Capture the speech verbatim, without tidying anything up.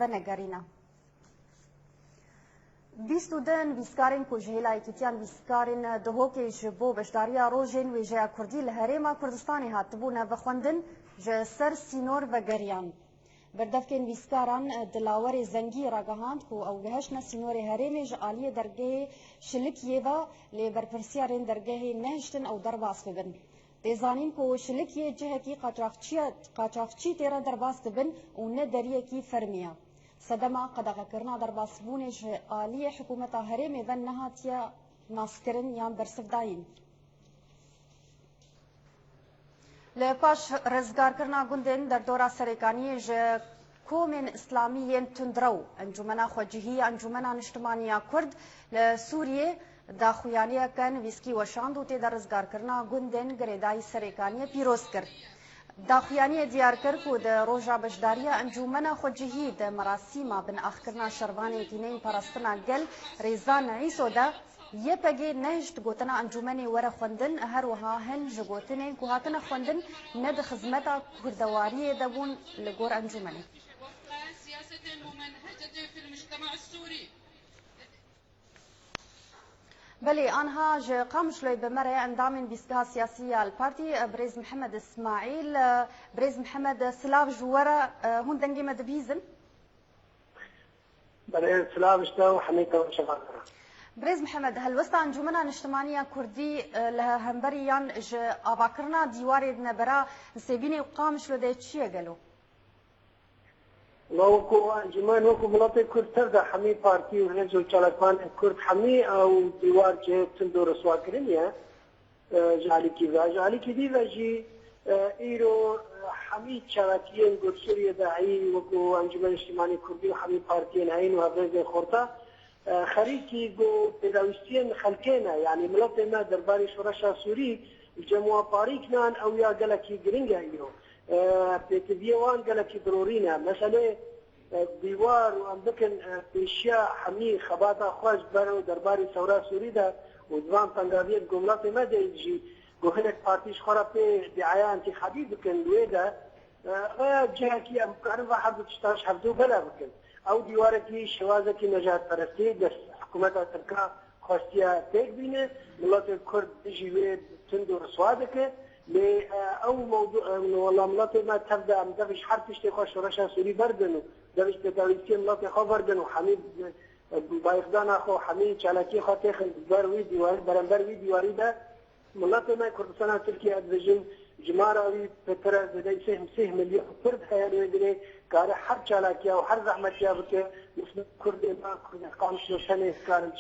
venegerîne. Bîst û du nivîskarên ku ji hêla Yekîtiya Nivîskarên Duhokê ji bo beşdariya rojên wêjeya Kurdî li Herêma Kurdistanê hatibûne vexwendin, ji ser sînor vegeriyan. Berdevkê nivîskaran Dilawerê Zengî ragihand ku ew gihiştine sînorê herêmê ji aliyê dergehê Şilikiyê ve, lê berpirsiyarên dergehê nehiştin ew derbas bibin. Tê zanîn ku Şilikiyê cihekî qaçaxçiya, qaçaxçî tê re derbas dibin û ne deriyekî fermî ye. Sedema qedexekirina derbasbûnê ji aliyê hikûmeta herêmê ve nehatiye naskirin yan bersivdayîn. Li paş rizgarkirina gundên derdora Serêkaniyê ji komên îslamî yên tundrew, Encûmena Xwecihî ya Encûmena Niştimanî ya Kurd li Sûriyê daxuyaniyeke nivîskî weşand û tê de rizgarkirina gundên girêdayî Serêkaniyê pîroz kir. Daxuyaniyê diyar kir ku di roja beşdariya Encûmena Xwecihî di merasîma binaxkirina şervanên Tîneyên Parastina Gel Rêzan Îso de, Y P G nehişt gotina encûmenê were xwendin, her wiha hin ji gotinên ku hatine xwendin ne di xizmeta kurdewariyê de bûn li gor encûmenê. Belê, anha ji Qamişloyê bi me re ye endamên dîstgeha siyasî ya li partî, birêz Mihemed Îsmaîl. Birêz Mihemed, silav ji we re, hûn dengê me dibihîzin? Belê, silav ji te û hemî temaşevandaran. Birêz Mihemed, helwesta Encûmena Niştimanî ya Kurdî, e, li hemberî yan ji avakirina dîwarê di navbera Nisêbînê û Qamişlo de çi ye gelo? Wela wekû encûmen, wekû miletê Kurd tev de hemî partî û hêz û çalakvanên Kurd hemî ew dîwar cihê tund û riswa kirin ye. E, ji alîkî ve. Ji alîkî dî ve jî, e, îro, e, hemî çalakiyên ku Sûriyê de heyî wekû Encûmena Niştimanî Kurdî û hemî partiyên heyîn û hevrêzên xorta, e, xerîkî ku pêdawîstiyên xelkê ne. Yanî miletê me derbarê şoreşa Sûrî li cem wan parîk nan, ew ya gelekî giring e îro. E, pêtiviyê wan gelekî dirorî ne. Meselê e, dîwar û em bikin, e, pêşiya hemî xebata xwe ji ber û derbarê sewra Sûrî de û di van tengaviyê di ku miletê me de jî ku hinek partî ji xwe re pê dîaya întîxabî bikin, li wê de, e, raya cihekî em karin va her du tiştan ji hevdû bela bikin. Ew dîwarekî şêwazekî nejadperestî dest hikûmeta Tirka xwestiye têk bîne, miletê Kurd dijî wê tund û riswa dike. Lê, e, ew mewdu, e, wela miletê me tev de em dev ji her tiştê xwe şoreşa Sûrî berdin û dev ji pêdawîstiyê miletê xwe berdin û hemî, e, bayixdana xwe û hemî çalakiyê xwe têxin ber wî dîwarî, berember wî dîwarî de miletê me Kurdistana Tirkiye, ez dibêjim, jimara wî pêtir e, zêdeyî sê, sê milyon Kurd heye li wê dirê, kare her çalakiya û her zehmetiya bike, misl Kurdê me, Kurdê Qamişlo tenê karin